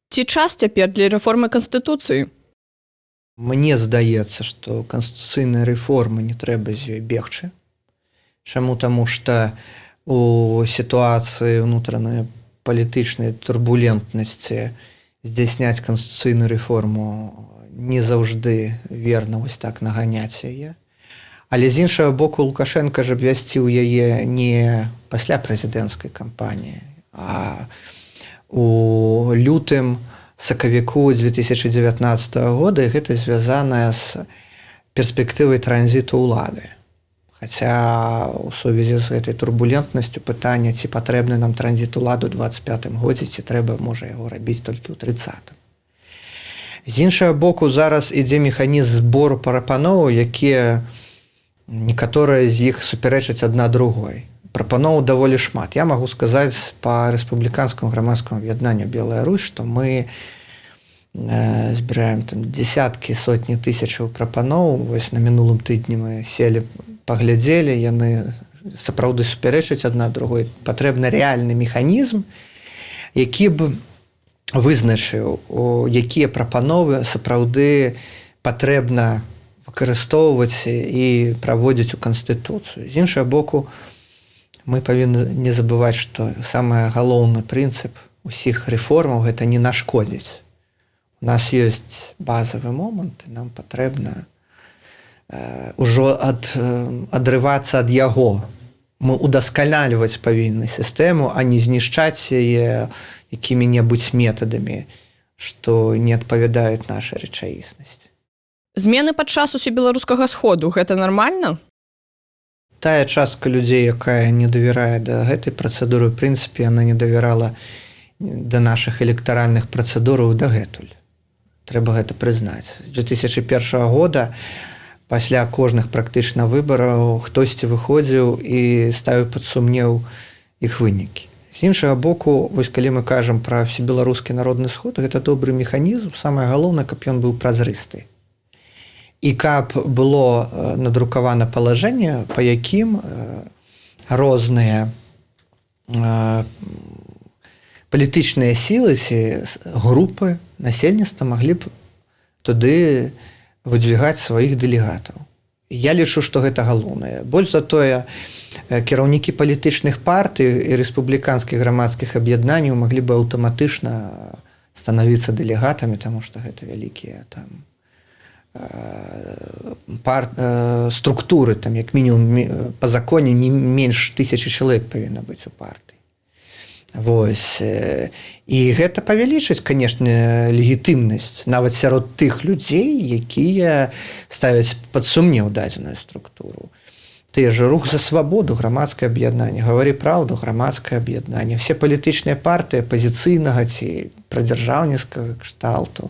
Ці час цяпер для рэформы канстытуцыі? Мне здаецца, што канстытуцыйная рэформа, не трэба з ёй бегчы. Чаму? Таму што у сітуацыі ўнутранай палітычнай турбулентнасці здзяйсняць канстытуцыйную рэформу не заўжды верна, вось так наганяць яе. Але, з іншага боку, Лукашэнка ж абвясціў яе не пасля прэзідэнцкай кампаніі, а у лютым, сакавіку 2019 года, і гэта звязаная з перспектывай транзіту ўлады. Хаця у сувязі з гэтай турбулентнасцю пытання, ці патрэбны нам транзіт уладу 25 годзе, ці трэба можа яго рабіць толькі ў 30. З іншага боку, зараз ідзе механізм збору прапаноў, якія, некаторыя з іх супярэчаць адна другой. Прапаноў даволі шмат. Я магу сказаць па рэспубліканскому грамадскому аб'яднанню «Белая Русь», што мы збіраем там десяткі, сотні тысячаў прапаноў. Вось на мінулым тыдні мы селі, паглядзелі, яны сапраўды супярэчаць адна другой. Патрэбны рэальны механізм, які б вызначыў, якія прапановы сапраўды патрэбна выкарыстоўваць і праводзіць у канстытуцыю. З іншага боку, мы павінны не забываць, што самы галоўны прынцып усіх рэформаў — гэта не нашкодзіць. У нас ёсць базавы момант, і нам патрэбна ўжо адрывацца ад яго. Мы удасканальваць павінны сістэму, а не знішчаць яе якімі-небудзь метадамі, што не адпавядаюць нашай рэчаіснасці. Змены падчас усебеларускага сходу — гэта нармальна? Тая частка людзей, якая не давярае да гэтай працэдуры, в прынцыпе, яна не давярала да нашых электаральных працэдураў дагэтуль. Трэба гэта прызнаць. З 2001 года пасля кожных практычна выбараў хтосьці выходзіў і ставіў пад сумнеў іх вынікі. З іншага боку, вось калі мы кажам пра усебеларускі народны сход, гэта добры механізм, самае галоўнае, каб ён быў празрысты і каб было надрукавана палажэнне, па якім розныя палітычныя сілы ці групы насельніцтва маглі б туды выдвігаць сваіх дэлегатаў. Я лічу, што гэта галоўнае. Больш за тое, кіраўнікі палітычных партый і рэспубліканскіх грамадскіх аб'яднанняў маглі бы аўтаматычна станавіцца дэлегатамі, таму што гэта вялікія там структуры, там як мінімум по законе не менш 1000 чалавек павінна быць у партыі. Вось, і гэта павялічыць, конечно, легітымнасць нават сярод тых людзей, якія ставяць пад сумнеў дадзеную структуру. Тыя же «Рух за свабоду», грамадскае аб'яднанне, «Гавары праўду», грамадскае аб'яднанне, все палітычныя партыі апазіцыйнага ці прадзяржаўніцкага кшталту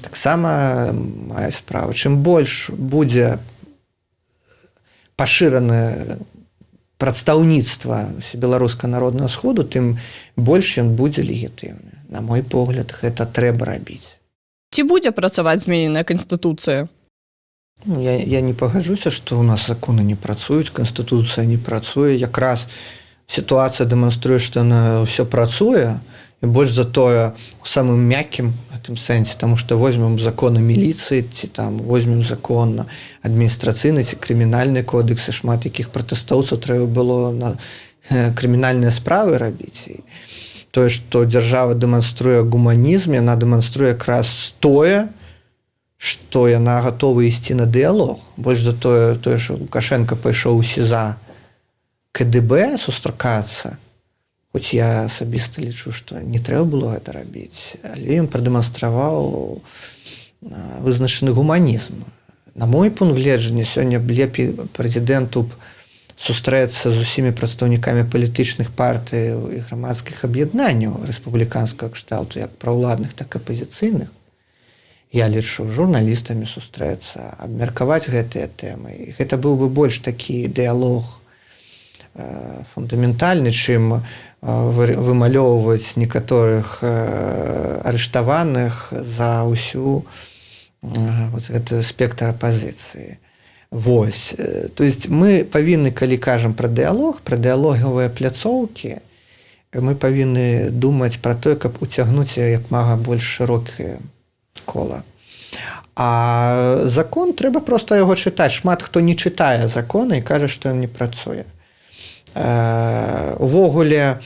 таксама маюць справу. Чым больш будзе пашыранае прадстаўніцтва Усебеларускага народнага сходу, тым больш ён будзе легітымны. На мой погляд, гэта трэба рабіць. Ці будзе працаваць змененая канстытуцыя? Ну, я не пагаджуся, што ў нас законы не працуюць, канстытуцыя не працуе. Якраз сітуацыя дэманструе, што яна ўсё працуе, і больш за тое, у самым мяккім гэтым сэнсе, таму што возьмем законы міліцыі ці там возьмем закон адміністрацыйны ці крымінальны кодэксы, шмат якіх пратэстоўцаў трэба было на крымінальныя справы рабіць. І тое, што дзяржава дэманструе гуманізм, яна дэманструе якраз тое, што яна гатова ісці на дыялог. Больш за тое, тое, що Лукашэнка пайшоў у СІЗА КДБ сустракацца, хоць я асабіста лічу, што не трэба было гэта рабіць, але ён прадэманстраваў вызначаны гуманізм. На мой пункт гледжання, сёння б лепей прэзідэнту б сустрэцца з усімі прадстаўнікамі палітычных партый і грамадскіх аб'яднанняў рэспубліканскага кшталту, як праўладных, так і апазіцыйных. Я лічу, журналістамі сустрэцца, абмеркаваць гэтыя тэмы. І гэта быў бы больш такі дыялог фундаментальны, чым вымалёўваць некаторых арыштаваных за ўсю вот гэты спектр апазіцыі. Вось, то есть мы павінны, калі кажам пра дыялог, пра дыялогавыя пляцоўкі, Мы павінны думаць пра тое, каб уцягнуць як мага больш шырокае кола. А закон, трэба просто яго чытаць. Шмат хто не чытае законы і кажа, што ён не працуе. Увогуле,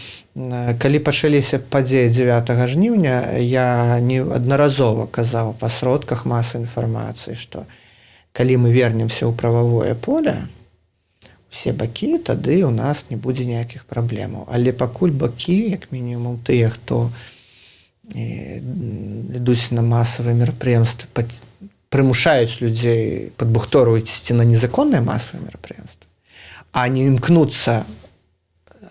калі пачаліся падзеі 9 жніўня, я неаднаразова казаў па сродках масы інфармацыі, што калі мы вернемся ў прававое поле, усе бакі, тады у нас не будзе ніякіх праблемаў. Але пакуль бакі, як мінімум тыя, хто ідуць на масавыя мерапрыемствы, прымушаюць людзей, падбухторваюць ісці на незаконнае масавае мерапрыемства, а не імкнуцца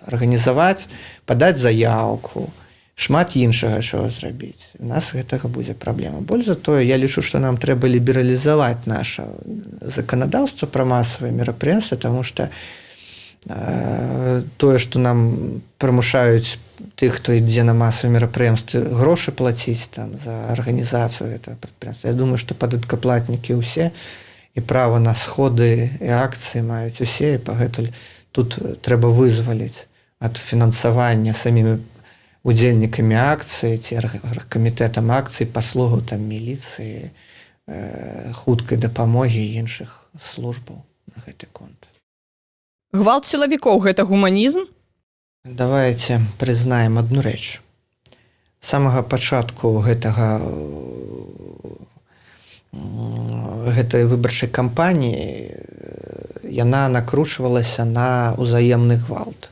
арганізаваць, падаць заяўку, шмат іншага чаго зрабіць, у нас гэтага будзе праблема. Больш за тое, я лічу, што нам трэба лібералізаваць наша заканадаўства пра масавыя мерапрыемствы, тому что тое, што нам прымушаюць тых, хто ідзе на масавыя мерапрыемствы, грошы плаціць там за арганізацыю этого прадпрыемства. Я думаю, што падаткаплатнікі ўсе і права на сходы і акцыі маюць усе, і пагэтуль тут трэба вызваліць ад фінансавання самімі удзельнікамі акцыі ці камітэтам акцый паслугу там міліцыі, хуткай дапамогі і іншых службаў на гэты конт. Гвалт сілавікоў — гэта гуманізм? Давайте прызнаем одну рэч. З самага пачатку гэтай выбарчай кампаніі яна накручвалася на ўзаемны гвалт.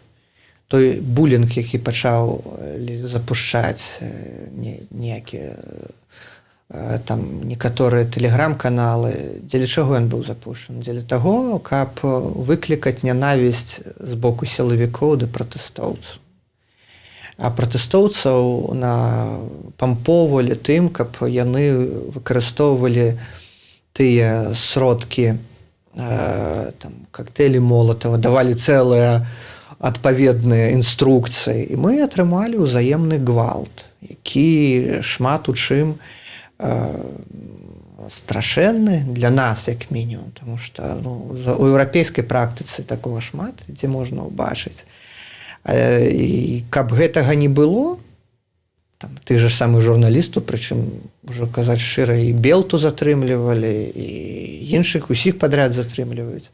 Той булінг, які пачаў запушчаць ніякія там некаторыя тэлеграм-каналы, дзеля чаго ён быў запушчаны? Дзеля таго, каб выклікаць нянавісць з боку сілавікоў да пратэстоўцаў. А пратэстоўцаў на памповалі тым, каб яны выкарыстоўвалі тыя сродкі, там, кактэйлі Молатава, давалі цэлыя адпаведныя інструкцыі, і мы атрымалі ўзаемны гвалт, які шмат у чым страшэнны для нас, як мінімум, тому что, ну, у еўрапейскай практыцы такого шмат дзе можна ўбачыць. І каб гэтага не было, там, ты же самы журналісту, прычым ўжо казаць шчыра, і Белту затрымлівалі, і іншых усіх падряд затрымліваюць.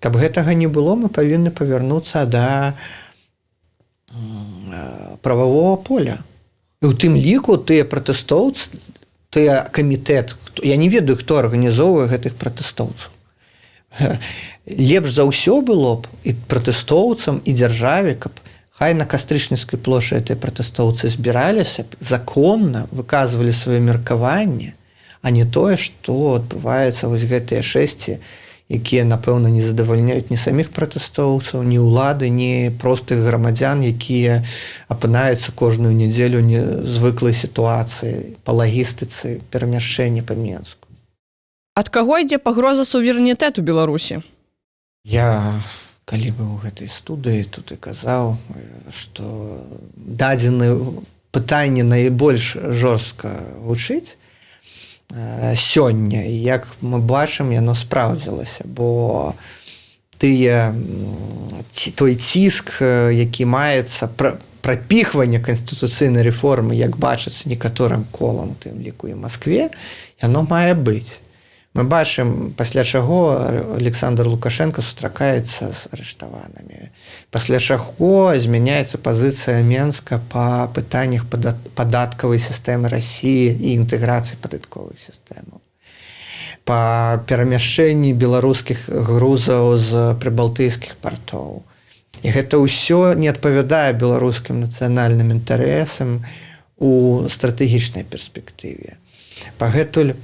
Каб гэтага не было, мы павінны павярнуцца да прававого поля. І у тым ліку тыя пратэстоўцы, тыя камітэт, я не ведаю, хто арганізоўвае гэтых пратэстоўцаў. Лепш за ўсё было б і пратэстоўцам, і дзяржаве, каб хай на Кастрычніцкай плошчы гэтыя пратэстоўцы збіраліся б, законна выказвалі сваё меркаванне, а не тое, што адбываецца, вось гэтыя шэсці, якія, напэўна, не задавальняюць ні саміх пратэстоўцаў, ні ўлады, ні простых грамадзян, якія апынаюцца кожную нядзелю незвыклай сітуацыі па лагістыцы перамяшчэння па Менску. Ад каго ідзе пагроза суверэнітэту Беларусі? Я калі быў у гэтай студыі тут і казаў, што дадзены пытанне найбольш жорстка гучыць сёння, і, як мы бачым, яно спраўдзілася, бо тыя той ціск, які маецца, прапіхванне канстытуцыйнай рэформы, як бачыцца, некаторым колам, тым ліку і Маскве, яно мае быць. Мы бачым, пасля чаго Александр Лукашенко сустракаецца з арыштаванымі, пасля чаго змяняецца пазіцыя Менска па пытаннях падаткавай сістэмы Расіі і інтэграцыі падатковых сістэмаў, па перамяшчэнні беларускіх грузаў з прыбалтыйскіх партоў. І гэта ўсё не адпавядае беларускім нацыянальным інтарэсам у стратэгічнай перспектыве. Пагэтуль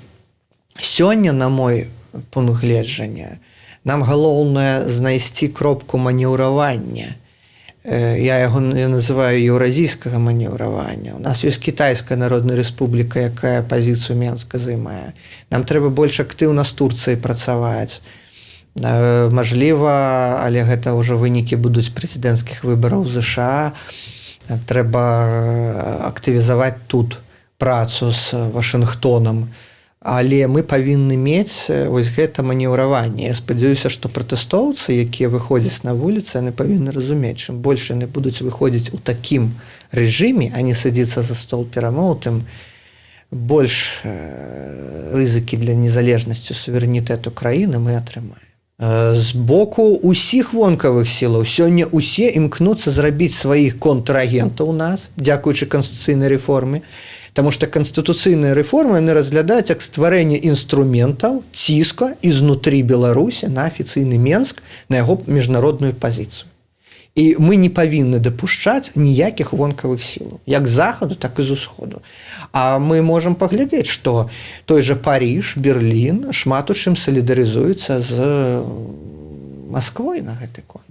сёння, на мой пункт гледжання, нам галоўнае знайсці кропку манеўравання. Я яго я называю еўразійскага манеўравання. У нас ёсць Кітайская Народная Рэспубліка, якая пазіцыю Менска займае. Нам трэба больш актыўна з Турцыяй працаваць. Мажліва, але гэта ўжо вынікі будуць прэзідэнцкіх выбараў ЗША, трэба актывізаваць тут працу з Вашынгтонам. Але мы павінны мець вось гэта манеўраванне. Я спадзяюся, што пратэстоўцы, якія выходзяць на вуліцы, яны павінны разумець: чым больш яны будуць выходзіць у такім рэжыме, а не садзіцца за стол перамоў, тым больш рызыкі для незалежнасці, суверэнітэту краіны мы атрымаем. З боку усіх вонкавых сілаў сёння усе імкнуцца зрабіць сваіх контрагентаў у нас, дзякуючы канстытуцыйнай рэформе. Таму што канстытуцыйныя рэформы яны разглядаюць як стварэнне інструментаў ціска ізнутры Беларусі на афіцыйны Менск, на яго міжнародную пазіцыю. І мы не павінны дапушчаць ніякіх вонкавых сілаў, як з захаду, так і з усходу. А мы можам паглядзець, што той жа Париж, Берлін шмат у чым салідарызуюцца з Масквой на гэты конт.